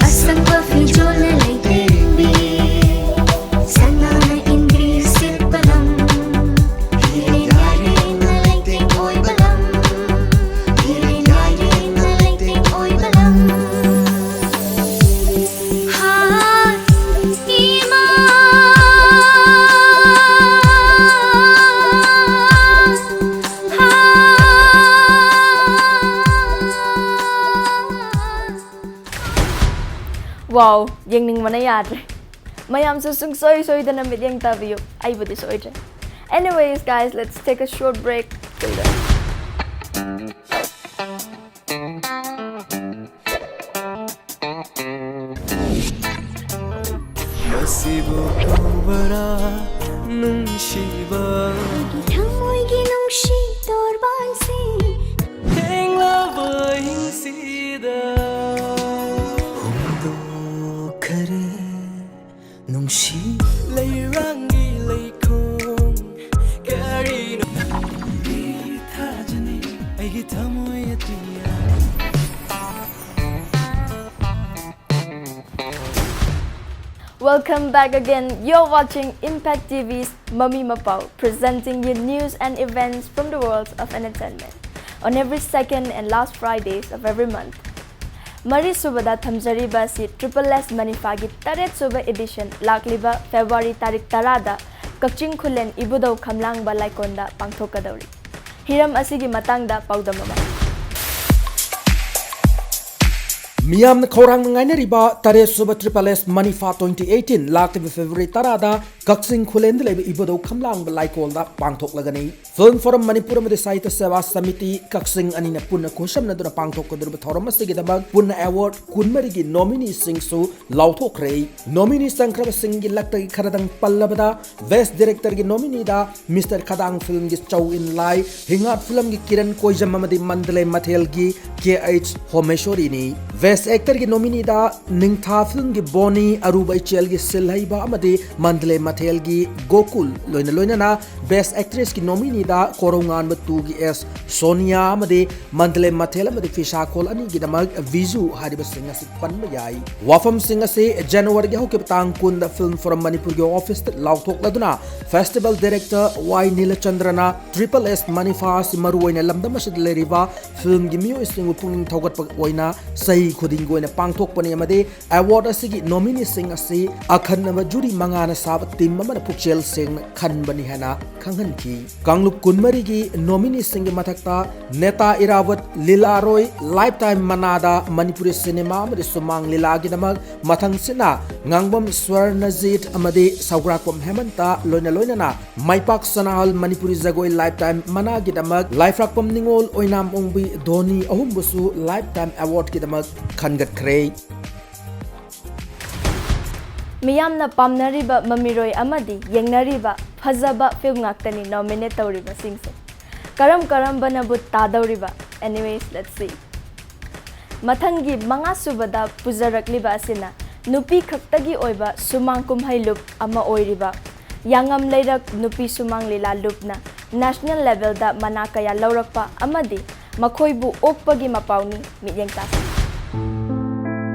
ꯑꯁꯪꯕ ꯐꯤꯖꯣꯜꯅ ꯂꯩꯇꯦꯡꯕꯤ, ꯁꯅꯥꯅ ꯏꯪꯂꯤꯁ ꯆꯠꯄ ꯂꯝ, ꯍꯤꯔꯦꯟ ꯌꯥꯏꯔꯦꯟꯅ ꯂꯩꯇꯦꯡ ꯑꯣꯏꯕ ꯂꯝ, ꯍꯤꯔꯦꯟ ꯌꯥꯏꯔꯦꯟꯅ ꯂꯩꯇꯦꯡ ꯑꯣꯏꯕ ꯂꯝ꯫ ꯍꯥ, ꯏꯃꯥ, Wow, ꯌꯦꯡꯅꯤꯡꯕꯅ ꯌꯥꯗ꯭ꯔꯦ꯫ ꯃꯌꯥꯝꯁꯨ ꯁꯨꯡꯁꯣꯏ ꯁꯣꯏꯗꯅ ꯃꯤꯠꯌꯦꯡ ꯇꯥꯕꯤꯌꯨ꯫ ꯑꯩꯕꯨꯗꯤ ꯁꯣꯏꯗ꯭ꯔꯦ꯫ Anyways, guys, let's take a short break. Till then. ꯃꯁꯤꯕꯨ ꯎꯕꯔꯥ ꯅꯨꯡꯁꯤꯕ? ꯊꯃꯣꯏꯒꯤ ꯅꯨꯡꯁꯤ ꯇꯣꯔꯕꯥꯟꯁꯤꯡ ꯊꯦꯡꯂꯕ ꯑꯍꯤꯡꯁꯤꯗ ꯍꯣꯡꯗꯣꯛꯈꯔꯦ ꯅꯨꯡꯁꯤ ꯂꯩꯔꯥꯡꯒꯤ ꯂꯩꯈꯣꯡ꯫ ꯀꯔꯤꯅꯣ? ꯑꯩꯒꯤ ꯊꯥꯖꯅꯤ, ꯑꯩꯒꯤ ꯊꯃꯣꯏ ꯑꯇꯤꯌꯥ꯫ Welcome back again. You're watching Impact TV's Mami Mapao, presenting you news and events from the world of entertainment on every second and last Fridays of every month. ꯃꯔꯤꯁꯨꯕꯗ ꯊꯝꯖꯔꯤꯕ ꯑꯁꯤ Triple S ꯃꯅꯤꯐꯥꯒꯤ ꯇꯔꯦꯠꯁꯨꯕ edition ꯂꯥꯛꯂꯤꯕ February ꯇꯥꯔꯤꯛ ꯇꯔꯥꯗ ꯀꯛꯆꯤꯡ ꯈꯨꯂꯦꯟ ꯏꯕꯨꯙꯧ ꯈꯝꯂꯥꯡꯕ ꯂꯥꯏꯀꯣꯟꯗ ꯄꯥꯡꯊꯣꯛꯀꯗꯧꯔꯤ꯫ ꯍꯤꯔꯝ ꯑꯁꯤꯒꯤ ꯃꯇꯥꯡꯗ ꯄꯥꯎꯗꯝ ꯑꯃ꯫ ꯃꯤꯌꯥꯝꯅ ꯈꯧꯔꯥꯡꯅ ꯉꯥꯏꯅꯔꯤꯕ ꯇꯔꯦꯠ ꯁꯨꯕ Triple S ꯃꯅꯤꯐꯥ twenty eighteen ꯂꯥꯛꯂꯤꯕ February ꯇꯔꯥꯗ ꯀꯛꯆꯤꯡ ꯈꯨꯂꯦꯟꯗ ꯂꯩꯕ ꯏꯕꯨꯙꯧ ꯈꯝꯂꯥꯡꯕ ꯂꯥꯏꯀꯣꯜꯗ ꯄꯥꯡꯊꯣꯛꯂꯒꯅꯤ꯫ Film Forum ꯃꯅꯤꯄꯨꯔ ꯑꯃꯗꯤ ꯁꯥꯍꯤꯇ꯭ꯌ ꯁꯦꯕꯥ ꯁꯃꯤꯇꯤ ꯀꯛꯆꯤꯡ ꯑꯅꯤꯅ ꯄꯨꯟꯅ ꯈꯨꯠꯁꯝꯅꯗꯨꯅ ꯄꯥꯡꯊꯣꯛꯀꯗꯧꯔꯤꯕ ꯊꯧꯔꯝ ꯑꯁꯤꯒꯤꯗꯃꯛ ꯄꯨꯟꯅ award ꯀꯨꯟꯃꯔꯤꯒꯤ nomineeꯁꯤꯡꯁꯨ ꯂꯥꯎꯊꯣꯛꯈ꯭ꯔꯦ꯫ Nominee ꯆꯪꯈ꯭ꯔꯕꯁꯤꯡꯒꯤ ꯂꯛꯇꯒꯤ ꯈꯔꯗꯪ ꯄꯜꯂꯕꯗ, Best Directorꯒꯤ nomineeꯗ Mister ꯈꯗꯥꯡ Filmꯒꯤ ꯆꯧ ꯏꯟ ꯂꯥꯏ, ꯍꯤꯡꯉꯥꯠ Filmꯒꯤ ꯀꯤꯔꯟ ꯀꯣꯏꯖꯝ ꯑꯃꯗꯤ ꯃꯟꯗꯂꯦ ꯃꯊꯦꯜꯒꯤ ꯀꯦ ꯑꯩꯆ ꯍꯣꯃꯦꯁꯣꯔꯤꯅꯤ꯫ Best Actorꯒꯤ nomineeꯗ ꯅꯤꯡꯊꯥ Filmꯒꯤ ꯕꯣꯅꯤ, ꯑꯔꯨꯕ ꯏꯆꯦꯜꯒꯤ ꯁꯤꯜꯍꯩꯕ ꯑꯃꯗꯤ ꯃꯟꯗꯂꯦ ꯃꯊꯦꯜꯒꯤ ꯒꯣꯀꯨꯜ, ꯂꯣꯏꯅ ꯂꯣꯏꯅꯅ Best Actressꯀꯤ nomineeꯗ ꯀꯣꯔꯧꯉꯥꯟꯕ twoꯒꯤ ꯑꯦꯁ ꯁꯣꯅꯤꯌꯥ ꯑꯃꯗꯤ ꯃꯟꯗꯂꯦ ꯃꯊꯦꯜ ꯑꯃꯗꯤ ꯐꯤꯁꯥꯈꯣꯜ ꯑꯅꯤꯒꯤꯗꯃꯛ ꯕꯤꯖꯨ ꯍꯥꯏꯔꯤꯕꯁꯤꯡ ꯑꯁꯤ ꯄꯟꯕ ꯌꯥꯏ꯫ ꯋꯥꯐꯝꯁꯤꯡ ꯑꯁꯤ Januaryꯒꯤ ꯍꯧꯈꯤꯕ ꯇꯥꯡ ꯀꯨꯟꯗ Film Forum ꯃꯅꯤꯄꯨꯔꯒꯤ officeꯇ ꯂꯥꯎꯊꯣꯛꯂꯗꯨꯅ Festival Director ꯋꯥꯏ ꯅꯤꯂꯆꯟꯗ꯭ꯔꯅ Triple S ꯃꯅꯤꯐꯥ ꯑꯁꯤ ꯃꯔꯨꯑꯣꯏꯅ ꯂꯝꯗꯝ ꯑꯁꯤꯗ ꯂꯩꯔꯤꯕ filmꯒꯤ ꯃꯤꯑꯣꯏꯁꯤꯡꯕꯨ ꯄꯨꯛꯅꯤꯡ ꯊꯧꯒꯠꯄ ꯑꯣꯏꯅ ꯆꯍꯤ ꯈꯨꯗꯤꯡ ꯈꯨꯗꯤꯡꯒꯤ ꯑꯣꯏꯅ ꯄꯥꯡꯊꯣꯛꯄꯅꯤ ꯑꯃꯗꯤ ꯑꯦꯋꯥꯔꯗ ꯑꯁꯤꯒꯤ ꯅꯣꯃꯤꯅꯤꯁꯤꯡ ꯑꯁꯤ ꯑꯈꯟꯅꯕ ꯖꯨꯔꯤ ꯃꯉꯥꯅ ꯁꯥꯕ ꯇꯤꯝ ꯑꯃꯅ ꯄꯨꯛꯆꯦꯜ ꯁꯦꯡꯅ ꯈꯟꯕꯅꯤ ꯍꯥꯏꯅ ꯈꯪꯍꯟꯈꯤ꯫ ꯀꯥꯡꯂꯨꯞ ꯀꯨꯟꯃꯔꯤꯒꯤ ꯅꯣꯃꯤꯅꯤꯁꯤꯡꯒꯤ ꯃꯊꯛꯇ ꯅꯦꯇꯥ ꯏꯔꯥꯕꯣꯠ ꯂꯤꯂꯥꯔꯣꯏ ꯂꯥꯏꯐ ꯇꯥꯏꯝ ꯃꯅꯥꯗ ꯃꯅꯤꯄꯨꯔꯤ ꯁꯤꯅꯦꯃꯥ ꯑꯃꯗꯤ ꯁꯨꯃꯥꯡ ꯂꯤꯂꯥꯒꯤꯗꯃꯛ, ꯃꯊꯪꯁꯤꯠꯅ ꯉꯥꯡꯕꯝ ꯁ꯭ꯋꯔꯅꯖꯤꯠ ꯑꯃꯗꯤ ꯁꯧꯒ꯭ꯔꯥꯛꯄꯝ ꯍꯦꯃꯟꯇ ꯂꯣꯏꯅ ꯂꯣꯏꯅꯅ ꯃꯥꯏꯄꯥꯛ ꯁꯅꯥꯍꯜ ꯃꯅꯤꯄꯨꯔꯤ ꯖꯒꯣꯏ ꯂꯥꯏꯐ ꯇꯥꯏꯝ ꯃꯅꯥꯒꯤꯗꯃꯛ, ꯂꯥꯏꯐ꯭ꯔꯥꯛꯄꯝ ꯅꯤꯉꯣꯜ ꯑꯣꯏꯅꯥꯝ ꯑꯣꯡꯕꯤ ꯙꯣꯅꯤ ꯑꯍꯨꯝꯕꯨꯁꯨ ꯂꯥꯏꯐ ꯇꯥꯏꯝ ꯑꯦꯋꯥꯔꯗꯀꯤꯗꯃꯛ ꯈꯟꯒꯠꯈ꯭ꯔꯦ꯫ ꯃꯤꯌꯥꯝꯅ ꯄꯥꯝꯅꯔꯤꯕ ꯃꯃꯤꯔꯣꯏ ꯑꯃꯗꯤ ꯌꯦꯡꯅꯔꯤꯕ ꯐꯖꯕ ꯐꯤꯜꯝ ꯉꯥꯛꯇꯅꯤ ꯅꯣꯃꯤꯅꯦꯠ ꯇꯧꯔꯤꯕꯁꯤꯡꯁꯦ꯫ ꯀꯔꯝ ꯀꯔꯝꯕꯅꯕꯨ ꯇꯥꯗꯧꯔꯤꯕ? Anyways, let's see. ꯃꯊꯪꯒꯤ ꯃꯉꯥ ꯁꯨꯕꯗ ꯄꯨꯖꯔꯛꯂꯤꯕ ꯑꯁꯤꯅ ꯅꯨꯄꯤ ꯈꯛꯇꯒꯤ ꯑꯣꯏꯕ ꯁꯨꯃꯥꯡ ꯀꯨꯝꯍꯩ ꯂꯨꯞ ꯑꯃ ꯑꯣꯏꯔꯤꯕ ꯌꯥꯉꯝ ꯂꯩꯔꯛ ꯅꯨꯄꯤ ꯁꯨꯃꯥꯡ ꯂꯤꯂꯥ ꯂꯨꯞꯅ ꯅꯦꯁꯅꯦꯜ ꯂꯦꯚꯦꯜꯗ ꯃꯅꯥ ꯀꯌꯥ ꯂꯧꯔꯛꯄ ꯑꯃꯗꯤ ꯃꯈꯣꯏꯕꯨ ꯑꯣꯛꯄꯒꯤ ꯃꯄꯥꯎꯅꯤ꯫ ꯃꯤꯠꯌꯦꯡ ꯇꯥꯁꯤ꯫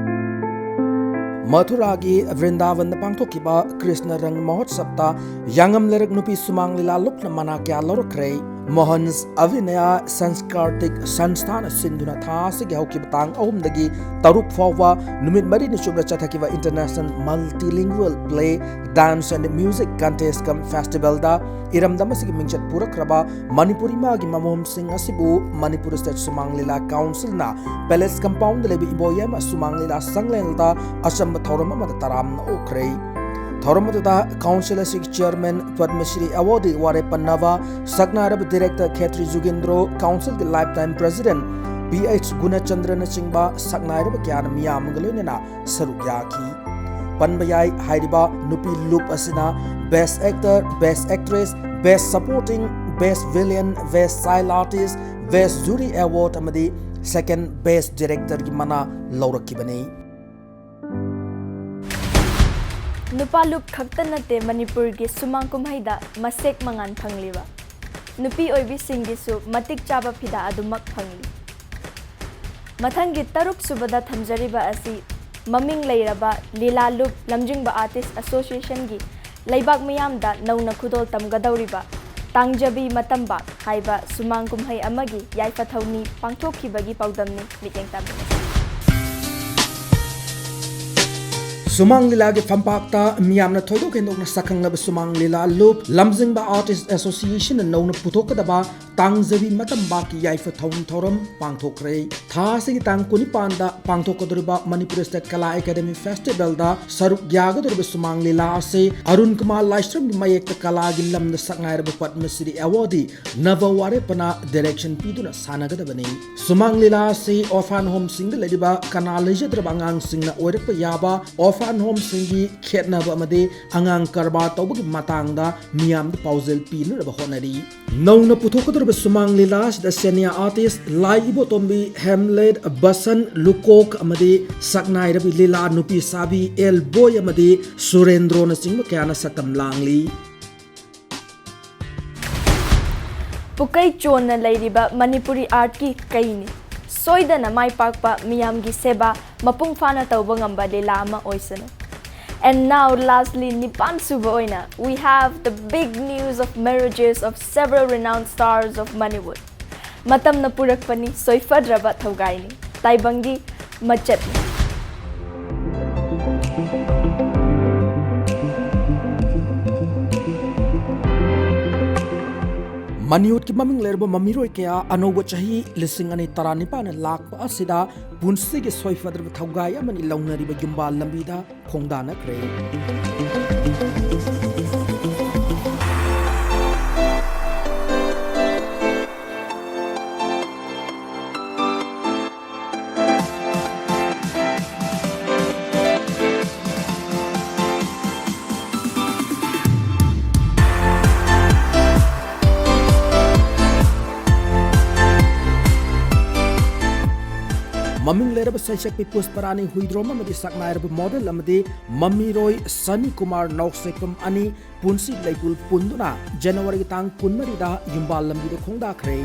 ꯃꯊꯨꯔꯥꯒꯤ ꯕ꯭ꯔꯤꯟꯗꯥꯕꯟꯗ ꯄꯥꯡꯊꯣꯛꯈꯤꯕ ꯀ꯭ꯔꯤꯁꯅ ꯔꯪ ꯃꯍꯣꯠꯁꯕꯇ ꯌꯥꯉꯝ ꯂꯩꯔꯛ ꯅꯨꯄꯤ ꯁꯨꯃꯥꯡ ꯂꯤꯂꯥ ꯂꯨꯞꯅ ꯃꯅꯥ ꯀꯌꯥ ꯂꯧꯔꯛꯈ꯭ꯔꯦ꯫ ꯃꯣꯍꯟꯁ ꯑꯚꯤꯅꯌ ꯁꯪꯁꯀꯥꯔꯇꯤꯛ ꯁꯪꯁꯊꯥꯅ ꯁꯤꯟꯗꯨꯅ ꯊꯥ ꯑꯁꯤꯒꯤ ꯍꯧꯈꯤꯕ ꯇꯥꯡ ꯑꯍꯨꯝꯗꯒꯤ ꯇꯔꯨꯛ ꯐꯥꯎꯕ ꯅꯨꯃꯤꯠ ꯃꯔꯤꯅꯤ ꯆꯨꯞꯅ ꯆꯠꯊꯈꯤꯕ International Multilingual Play, Dance and Music Contest cum Festivalꯗ ꯏꯔꯝꯗꯝ ꯑꯁꯤꯒꯤ ꯃꯤꯡꯆꯠ ꯄꯨꯔꯛꯈ꯭ꯔꯕ ꯃꯅꯤꯄꯨꯔꯤ ꯃꯥꯒꯤ ꯃꯃꯣꯝꯁꯤꯡ ꯑꯁꯤꯕꯨ ꯃꯅꯤꯄꯨꯔ ꯁ꯭ꯇꯦꯠ ꯁꯨꯃꯥꯡ ꯂꯤꯂꯥ ꯀꯥꯎꯟꯁꯤꯜꯅ ꯄꯦꯂꯦꯁ ꯀꯝꯄꯥꯎꯟꯗ ꯂꯩꯕ ꯏꯕꯣꯌꯥꯏꯃ ꯁꯨꯃꯥꯡ ꯂꯤꯂꯥ ꯁꯪꯂꯦꯟꯗ ꯑꯆꯝꯕ ꯊꯧꯔꯝ ꯑꯃꯗ ꯇꯔꯥꯝꯅ ꯑꯣꯛꯈ꯭ꯔꯦ꯫ ꯊꯧꯔꯝ ꯑꯗꯨꯗ ꯀꯥꯎꯟꯁꯤꯜ ꯑꯁꯤꯒꯤ ꯆꯤꯌꯔꯃꯦꯟ ꯄꯗꯃꯁ꯭ꯔꯤ ꯑꯦꯋꯥꯔꯗꯤ ꯋꯥꯔꯦꯞꯄ ꯅꯚꯥ, ꯁꯛꯅꯥꯏꯔꯕ ꯗꯤꯔꯦꯛꯇꯔ ꯈꯦꯇ꯭ꯔꯤ ꯖꯨꯒꯦꯟꯗ꯭ꯔꯣ, ꯀꯥꯎꯟꯁꯤꯜꯒꯤ lifetime president P H ꯒꯨꯅꯆꯟꯗ꯭ꯔꯅꯆꯤꯡꯕ ꯁꯛꯅꯥꯏꯔꯕ ꯀꯌꯥꯅ ꯃꯤꯌꯥꯝꯒ ꯂꯣꯏꯅꯅ ꯁꯔꯨꯛ ꯌꯥꯈꯤ꯫ ꯄꯟꯕ ꯌꯥꯏ, ꯍꯥꯏꯔꯤꯕ ꯅꯨꯄꯤ ꯂꯨꯞ ꯑꯁꯤꯅ Best Actor, Best Actress, Best Supporting, Best Villain, Best Child Artist, Best Jury Award ꯑꯃꯗꯤ Second Best Directorꯒꯤ ꯃꯅꯥ ꯂꯧꯔꯛꯈꯤꯕꯅꯤ꯫ ꯅꯨꯄꯥ ꯂꯨꯞ ꯈꯛꯇ ꯅꯠꯇꯦ ꯃꯅꯤꯄꯨꯔꯒꯤ ꯁꯨꯃꯥꯡ ꯀꯨꯝꯍꯩꯗ ꯃꯁꯦꯛ ꯃꯉꯥꯜ ꯐꯪꯂꯤꯕ꯫ ꯅꯨꯄꯤ ꯑꯣꯏꯕꯤꯁꯤꯡꯒꯤꯁꯨ ꯃꯇꯤꯛ ꯆꯥꯕ ꯐꯤꯗꯥ ꯑꯗꯨꯃꯛ ꯐꯪꯂꯤ꯫ ꯃꯊꯪꯒꯤ ꯇꯔꯨꯛ ꯁꯨꯕꯗ ꯊꯝꯖꯔꯤꯕ ꯑꯁꯤ ꯃꯃꯤꯡ ꯂꯩꯔꯕ ꯂꯤꯂꯥ ꯂꯨꯞ ꯂꯝꯖꯤꯡꯕ ꯑꯥꯔꯇꯤꯁ ꯑꯦꯁꯣꯁꯤꯌꯦꯁꯟꯒꯤ ꯂꯩꯕꯥꯛ ꯃꯤꯌꯥꯝꯗ ꯅꯧꯅ ꯈꯨꯗꯣꯜ ꯇꯝꯒꯗꯧꯔꯤꯕ ꯇꯥꯡꯖꯕꯤ ꯃꯇꯝꯕꯥꯛ ꯍꯥꯏꯕ ꯁꯨꯃꯥꯡ ꯀꯨꯝꯍꯩ ꯑꯃꯒꯤ ꯌꯥꯏꯐ ꯊꯧꯅꯤ ꯄꯥꯡꯊꯣꯛꯈꯤꯕꯒꯤ ꯄꯥꯎꯗꯝꯅꯤ꯫ ꯃꯤꯠꯌꯦꯡ ꯇꯥꯕꯤꯔꯁꯤ꯫ ꯁꯨꯃꯥꯡ ꯂꯤꯂꯥꯒꯤ ꯐꯝꯄꯥꯛꯇ ꯃꯤꯌꯥꯝꯅ ꯊꯣꯏꯗꯣꯛ ꯍꯦꯟꯗꯣꯛꯅ ꯁꯛꯈꯪꯂꯕ ꯁꯨꯃꯥꯡ ꯂꯤꯂꯥ ꯂꯨꯞ ꯂꯝꯖꯤꯡꯕ Artist Association ꯅ ꯅꯧꯅ ꯄꯨꯊꯣꯛꯀꯗꯕ ꯇꯥꯡꯖꯕꯤ ꯃꯇꯝ ꯕꯥꯛꯀꯤ ꯌꯥꯏꯐ ꯊꯧꯅꯤ ꯊꯧꯔꯝ ꯄꯥꯡꯊꯣꯛꯈ꯭ꯔꯦ꯫ ꯊꯥ ꯑꯁꯤꯒꯤ ꯇꯥꯡ ꯀꯨꯟꯅꯤꯄꯥꯟꯗ ꯄꯥꯡꯊꯣꯛꯀꯗꯧꯔꯤꯕ Manipur State Kala Academy Festival ꯗ ꯁꯔꯨꯛ ꯌꯥꯒꯗꯧꯔꯤꯕ ꯁꯨꯃꯥꯡ ꯂꯤꯂꯥ ꯑꯁꯤ ꯑꯔꯨꯟ ꯀꯨꯃꯥꯔ ꯂꯥꯏꯁ꯭ꯔꯝꯒꯤ ꯃꯌꯦꯛꯇ ꯀꯂꯥꯒꯤ ꯂꯝꯗ ꯁꯛꯅꯥꯏꯔꯕ ꯄꯗꯃ ꯁ꯭ꯔꯤ ꯑꯦꯋꯥꯔꯗꯤ ꯅꯚ ꯋꯥꯔꯦꯄꯅ direction ꯄꯤꯗꯨꯅ ꯁꯥꯟꯅꯒꯗꯕꯅꯤ꯫ ꯁꯨꯃꯥꯡ ꯂꯤꯂꯥ ꯑꯁꯤ orphan home ꯁꯤꯡꯗ ꯂꯩꯔꯤꯕ ꯀꯅꯥ ꯂꯩꯖꯗ꯭ꯔꯕ ꯑꯉꯥꯡꯁꯤꯡꯅ ꯑꯣꯏꯔꯛꯄ ꯌꯥꯕ orphan home ꯁꯤꯡꯒꯤ ꯈꯦꯠꯅꯕ ꯑꯃꯗꯤ ꯑꯉꯥꯡ ꯀꯔꯕꯥꯔ ꯇꯧꯕꯒꯤ ꯃꯇꯥꯡꯗ ꯃꯤꯌꯥꯝꯗ ꯄꯥꯎꯖꯦꯜ ꯄꯤꯅꯅꯕ ꯍꯣꯠꯅꯔꯤ꯫ ꯅꯧꯅ ꯄꯨꯊꯣꯛꯀꯗꯧꯔꯤꯕ ꯁꯨꯃꯥꯡ ꯂꯤꯂꯥ ꯑꯁꯤꯗ senior artist ꯂꯥꯏ ꯏꯕꯣꯇꯣꯝꯕꯤ, ꯍꯦꯝꯂꯦꯠ, ꯕꯁꯟ, ꯂꯨꯀꯣꯛ ꯑꯃꯗꯤ ꯁꯛꯅꯥꯏꯔꯕꯤ ꯂꯤꯂꯥ ꯅꯨꯄꯤ ꯁꯥꯕꯤ ꯑꯦꯜ ꯕꯣꯏ ꯑꯃꯗꯤ ꯁꯨꯔꯦꯟꯗ꯭ꯔꯣꯅꯆꯤꯡꯕ ꯀꯌꯥꯅ ꯁꯛꯇꯝ ꯂꯥꯡꯂꯤ꯫ ꯄꯨꯀꯩ ꯆꯣꯟꯅ ꯂꯩꯔꯤꯕ ꯃꯅꯤꯄꯨꯔꯤ ꯑꯥꯔꯠꯀꯤ ꯀꯩꯅꯤ꯫ ꯁꯣꯏꯗꯅ ꯃꯥꯏ ꯄꯥꯛꯄ, ꯃꯤꯌꯥꯝꯒꯤ ꯁꯦꯕꯥ ꯃꯄꯨꯡ ꯐꯥꯅ ꯇꯧꯕ ꯉꯝꯕ ꯂꯤꯂꯥ ꯑꯃ ꯑꯣꯏꯁꯅꯨ꯫ And now, lastly, ꯅꯤꯄꯥꯟ ꯁꯨꯕ ꯑꯣꯏꯅ, we have the big news of marriages of several renowned stars of Manipur. ꯃꯇꯝꯅ ꯄꯨꯔꯛꯄꯅꯤ, ꯁꯣꯏꯐꯗ꯭ꯔꯕ ꯊꯧꯒꯥꯏꯅꯤ꯫ ꯇꯥꯏꯕꯪꯒꯤ ꯃꯆꯠꯅꯤ꯫ ꯃꯅꯤꯌꯨꯠꯀꯤ ꯃꯃꯤꯡ ꯂꯩꯔꯕ ꯃꯃꯤꯔꯣꯏ ꯀꯌꯥ ꯑꯅꯧꯕ ꯆꯍꯤ ꯂꯤꯁꯤꯡ ꯑꯅꯤ ꯇꯔꯥꯅꯤꯄꯥꯟ ꯂꯥꯛꯄ ꯑꯁꯤꯗ ꯄꯨꯟꯁꯤꯒꯤ ꯁꯣꯏꯐꯗ꯭ꯔꯕ ꯊꯧꯒꯥꯏ ꯑꯃꯅꯤ ꯂꯧꯅꯔꯤꯕ ꯌꯨꯝꯕꯥꯜ ꯂꯝꯕꯤꯗ ꯈꯣꯡꯗꯥꯅꯈ꯭ꯔꯦ꯫ ꯃꯃꯤꯡ ꯂꯩꯔꯕ ꯁꯩꯁꯛꯄꯤ ꯄꯨꯁꯄꯔꯥꯅꯤ ꯍꯨꯏꯗ꯭ꯔꯣꯝ ꯑꯃꯗꯤ ꯁꯛꯅꯥꯏꯔꯕ ꯃꯣꯗꯦꯜ ꯑꯃꯗꯤ ꯃꯃꯤꯔꯣꯏ ꯁꯅꯤ ꯀꯨꯃꯥꯔ ꯅꯥꯎꯁꯦꯛꯄꯝ ꯑꯅꯤ ꯄꯨꯟꯁꯤ ꯂꯩꯄꯨꯜ ꯄꯨꯟꯗꯨꯅ ꯖꯅꯋꯥꯔꯤꯒꯤ ꯇꯥꯡ ꯀꯨꯟꯃꯔꯤꯗ ꯌꯨꯝꯕꯥꯜ ꯂꯝꯕꯤꯗ ꯈꯣꯡꯗꯥꯈ꯭ꯔꯦ꯫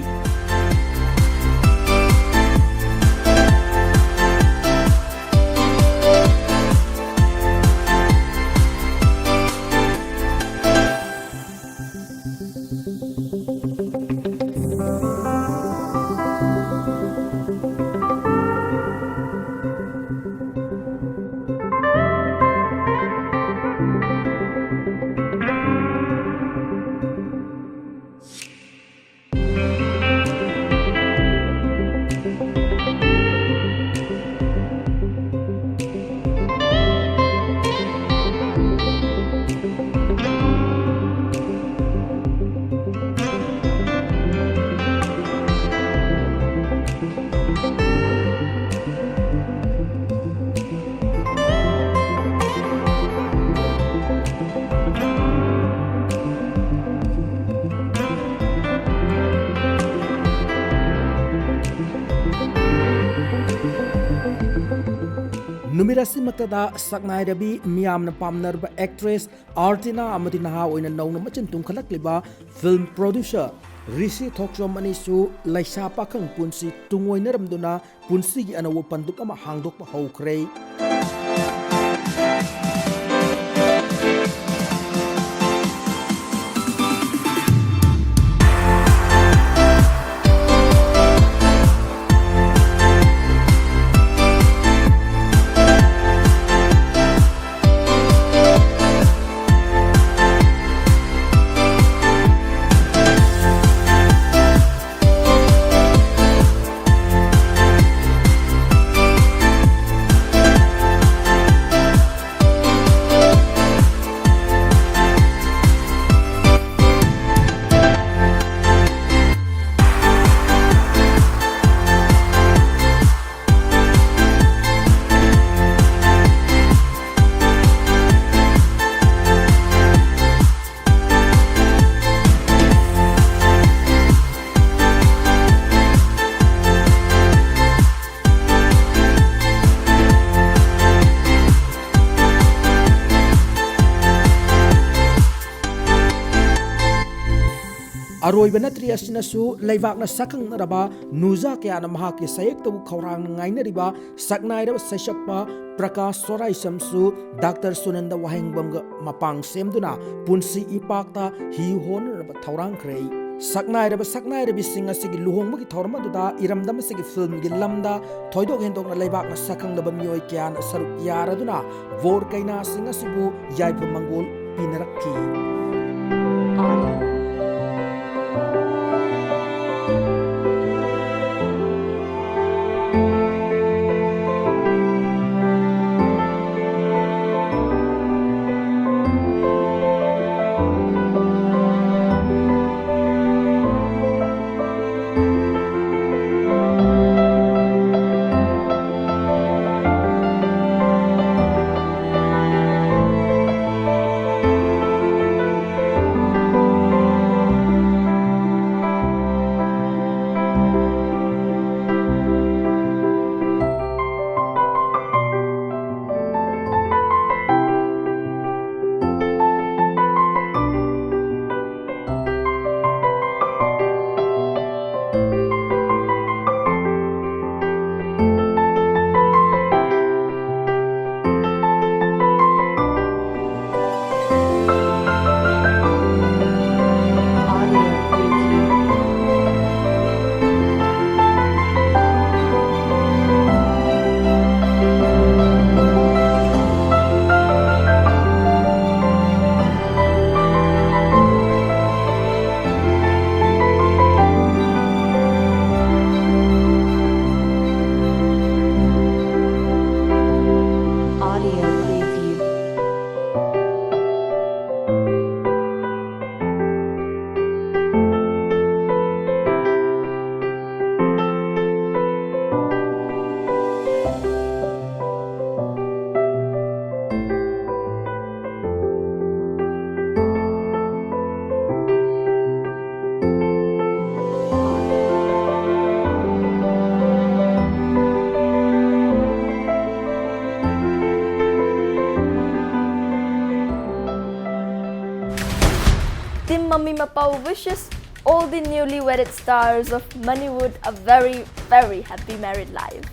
ꯅꯨꯃꯤꯠ ꯑꯁꯤꯃꯛꯇꯗ ꯁꯛꯅꯥꯏꯔꯕꯤ ꯃꯤꯌꯥꯝꯅ ꯄꯥꯝꯅꯔꯕ actress ꯑꯥꯔꯇꯤꯅꯥ ꯑꯃꯗꯤ ꯅꯍꯥ ꯑꯣꯏꯅ ꯅꯧꯅ ꯃꯆꯤꯟ ꯇꯨꯝꯈꯠꯂꯛꯂꯤꯕ film producer ꯔꯤꯁꯤ ꯊꯣꯛꯆꯣꯝ ꯑꯅꯤꯁꯨ ꯂꯩꯁꯥ ꯄꯥꯈꯪ ꯄꯨꯟꯁꯤ ꯇꯨꯡꯑꯣꯏꯅꯔꯝꯗꯨꯅ ꯄꯨꯟꯁꯤꯒꯤ ꯑꯅꯧꯕ ꯄꯟꯗꯨꯞ ꯑꯃ ꯍꯥꯡꯗꯣꯛꯄ ꯍꯧꯈ꯭ꯔꯦ꯫ ꯑꯔꯣꯏꯕ ꯅꯠꯇ꯭ꯔꯤ ꯑꯁꯤꯅꯁꯨ ꯂꯩꯕꯥꯛꯅ ꯁꯛꯈꯪꯅꯔꯕ ꯅꯨꯖꯥ ꯀꯌꯥꯅ ꯃꯍꯥꯛꯀꯤ ꯁꯌꯦꯛꯇꯕꯨ ꯈꯧꯔꯥꯡꯅ ꯉꯥꯏꯅꯔꯤꯕ ꯁꯛꯅꯥꯏꯔꯕ ꯁꯩꯁꯛꯄ ꯄ꯭ꯔꯀꯥꯁ ꯁꯣꯔꯥꯏꯁꯝꯁꯨ ꯗꯥꯛꯇꯔ ꯁꯨꯅꯟꯗ ꯋꯥꯍꯦꯡꯕꯝꯒ ꯃꯄꯥꯡ ꯁꯦꯝꯗꯨꯅ ꯄꯨꯟꯁꯤ ꯏꯄꯥꯛꯇ ꯍꯤ ꯍꯣꯟꯅꯅꯕ ꯊꯧꯔꯥꯡꯈ꯭ꯔꯦ꯫ ꯁꯛꯅꯥꯏꯔꯕ ꯁꯛꯅꯥꯏꯔꯕꯤꯁꯤꯡ ꯑꯁꯤꯒꯤ ꯂꯨꯍꯣꯡꯕꯒꯤ ꯊꯧꯔꯝ ꯑꯗꯨꯗ ꯏꯔꯝꯗꯝ ꯑꯁꯤꯒꯤ filmꯒꯤ ꯂꯝꯗ ꯊꯣꯏꯗꯣꯛ ꯍꯦꯟꯗꯣꯛꯅ ꯂꯩꯕꯥꯛꯅ ꯁꯛꯈꯪꯂꯕ ꯃꯤꯑꯣꯏ ꯀꯌꯥꯅ ꯁꯔꯨꯛ ꯌꯥꯔꯗꯨꯅ ꯕꯣꯔ ꯀꯩꯅꯥꯁꯤꯡ ꯑꯁꯤꯕꯨ ꯌꯥꯏꯐ ꯃꯪꯒꯣꯜ ꯄꯤꯅꯔꯛꯈꯤ꯫ Mapao wishes all the newly wedded stars of Mannywood a very, very happy married life.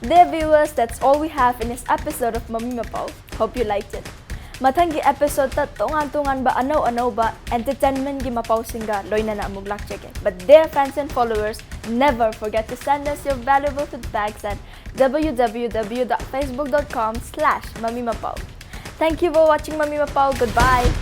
Dear viewers, that's all we have in this episode of Mami Mapao. Hope you liked it. ꯃꯊꯪꯒꯤ episode ꯇ ꯇꯣꯉꯥꯟ ꯇꯣꯉꯥꯟꯕ ꯑꯅꯧ ꯑꯅꯧꯕ entertainment ꯀꯤ ꯃꯄꯥꯎꯁꯤꯡꯒ ꯂꯣꯏꯅꯅ ꯑꯃꯨꯛ ꯂꯥꯛꯆꯒꯦ. But dear fans and followers, never forget to send us your valuable feedbacks at w w w dot facebook dot com slash mami mapao. Thank you for watching Mami Mapao. Goodbye.